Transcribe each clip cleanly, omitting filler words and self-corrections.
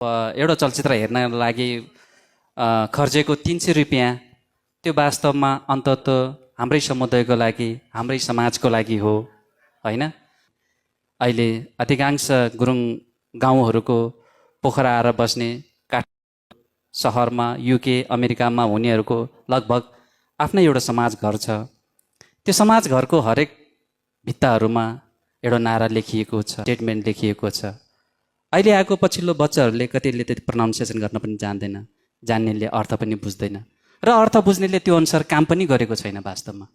एउटा चलचित्र हेर्न लागि खर्चेको 300 रुपियाँ त्यो वास्तवमा अन्ततः हाम्रै समुदायको लागि, हाम्रै समाजको लागि हो, होइन? अहिले अधिकांश गुरुङ गाउँहरूको पोखरा आएर बस्ने काठ सहरमा, युके, अमेरिकामा हुनेहरूको लगभग आफ्नै एउटा समाज घर छ। त्यो समाज घरको हरेक भित्ताहरूमा एउटा नारा लेखिएको छ, स्टेटमेन्ट लेखिएको छ। अहिले आएको पछिल्लो बच्चाहरूले कतिले त्यति प्रनाउन्सिएसन गर्न पनि जान्दैन, जान्नेले अर्थ पनि बुझ्दैन, र अर्थ बुझ्नेले त्यो अनुसार काम पनि गरेको छैन। वास्तवमा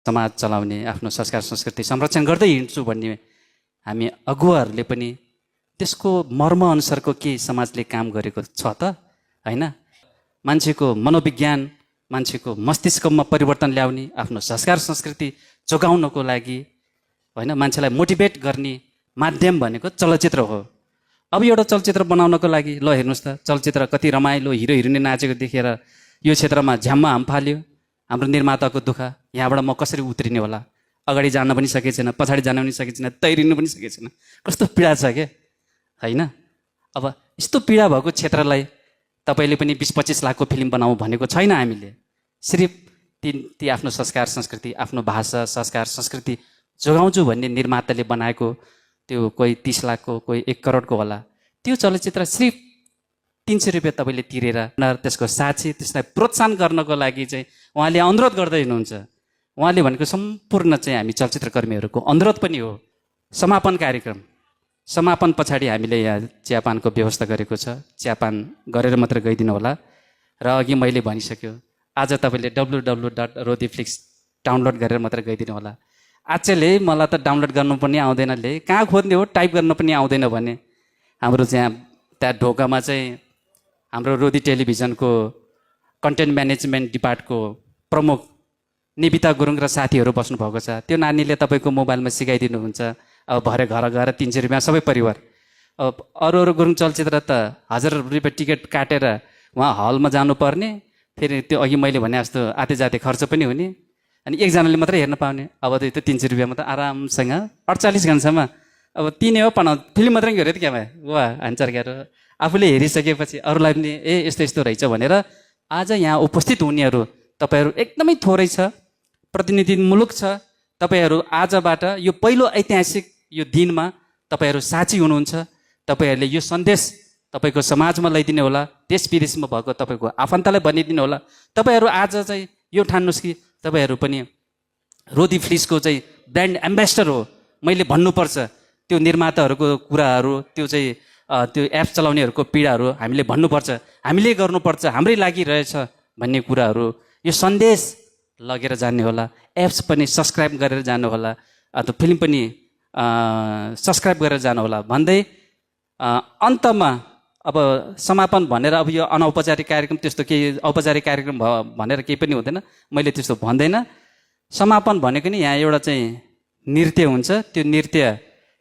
समाज चलाउने, आफ्नो संस्कार संस्कृति संरक्षण गर्दै हिँड्छु भन्ने हामी अगुवाहरूले पनि त्यसको मर्म अनुसारको के समाजले काम गरेको छ त, होइन? मान्छेको मनोविज्ञान, मान्छेको मस्तिष्कमा परिवर्तन ल्याउने, आफ्नो संस्कार संस्कृति जोगाउनको लागि, होइन, मान्छेलाई मोटिभेट गर्ने माध्यम भनेको चलचित्र हो। अब एउटा चलचित्र बनाउनको लागि ल हेर्नुहोस् त, चलचित्र कति रमाइलो, हिरो हिरोइनी नाचेको देखेर यो क्षेत्रमा झ्याम्मा हाम फाल्यो। हाम्रो निर्माताको दुःख, यहाँबाट म कसरी उत्रिने होला? अगाडि जान पनि सकेको छैन, पछाडि जान पनि सकेको छैन, तैरिनु पनि सकेको छैन। कस्तो पीडा छ क्या, होइन? अब यस्तो पीडा भएको क्षेत्रलाई तपाईँले पनि 20-25 लाखको फिल्म बनाऊ भनेको छैन हामीले। सिर्फ ती आफ्नो संस्कार संस्कृति, आफ्नो भाषा संस्कार संस्कृति जोगाउँछु भन्ने निर्माताले बनाएको त्यो कोही 30 लाखको, कोही 1 करोडको होला। त्यो चलचित्र सिर्फ 300 रुपियाँ तपाईँले तिरेर त्यसको साक्षी, त्यसलाई प्रोत्साहन गर्नको लागि चाहिँ उहाँले अनुरोध गर्दै हुनुहुन्छ। उहाँले भनेको सम्पूर्ण चाहिँ हामी चलचित्रकर्मीहरूको अनुरोध पनि हो। समापन कार्यक्रम, समापन पछाडि हामीले यहाँ चियापानको व्यवस्था गरेको छ। चियापान गरेर मात्र गइदिनु होला। र अघि मैले भनिसक्यो, आज तपाईँले www.rodiflix डाउनलोड गरेर मात्र गइदिनु होला। आजले मलाई त डाउनलोड गर्नु पनि आउँदैनले, कहाँ खोज्ने हो, टाइप गर्न पनि आउँदैन भने हाम्रो त्यहाँ ढोकामा चाहिँ हाम्रो रोदी टेलिभिजनको कन्टेन्ट म्यानेजमेन्ट डिपार्टको प्रमुख निविता गुरुङ र साथीहरू बस्नुभएको छ। त्यो नानीले तपाईँको मोबाइलमा सिकाइदिनुहुन्छ। अब भरे घर गएर 300 रुपियाँ सबै परिवार। अब अरू गुरुङ चलचित्र त 1000 रुपियाँ टिकट काटेर उहाँ हलमा जानुपर्ने, फेरि त्यो अघि मैले भने जस्तो आते जाते खर्च पनि हुने, अनि एकजनाले मात्रै हेर्न पाउने। अब त्यो 300 रुपियाँमा त आरामसँग 48 घन्टासम्म अब तिनै हो फिल्म मात्रै हेऱ्यो त क्या भाइ, वा हान्चर क्यारो। आफूले हेरिसकेपछि अरूलाई पनि यस्तो यस्तो रहेछ भनेर आज यहाँ उपस्थित हुनेहरू तपाईँहरू एकदमै थोरै छ, प्रतिनिधिमूलक छ। तपाईँहरू आजबाट यो पहिलो ऐतिहासिक यो दिनमा तपाईँहरू साक्षी हुनुहुन्छ। तपाईँहरूले यो सन्देश तपाईँको समाजमा ल्याइदिनु होला, देश विदेशमा भएको तपाईँको आफन्तलाई भनिदिनु होला। तपाईँहरू आज चाहिँ यो ठान्नुहोस् कि तपाईँहरू पनि रोदिफ्लिक्सको चाहिँ ब्रान्ड एम्बेसडर हो। मैले भन्नुपर्छ त्यो निर्माताहरूको कुराहरू, त्यो चाहिँ त्यो एप्स चलाउनेहरूको पीडाहरू हामीले भन्नुपर्छ, हामीले गर्नुपर्छ, हाम्रै लागि रहेछ भन्ने कुराहरू यो सन्देश लगेर जाने होला। एप्स पनि सब्सक्राइब गरेर जानु होला, अथवा फिल्म पनि सब्सक्राइब गरेर जानु होला भन्दै अन्तमा अब समापन भनेर अब यो अनौपचारिक कार्यक्रम, त्यस्तो केही औपचारिक कार्यक्रम भनेर केही पनि हुँदैन, मैले त्यस्तो भन्दैन। समापन भनेको नि यहाँ एउटा चाहिँ नृत्य हुन्छ। त्यो नृत्य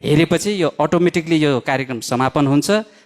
हेरेपछि यो अटोमेटिकली यो कार्यक्रम समापन हुन्छ।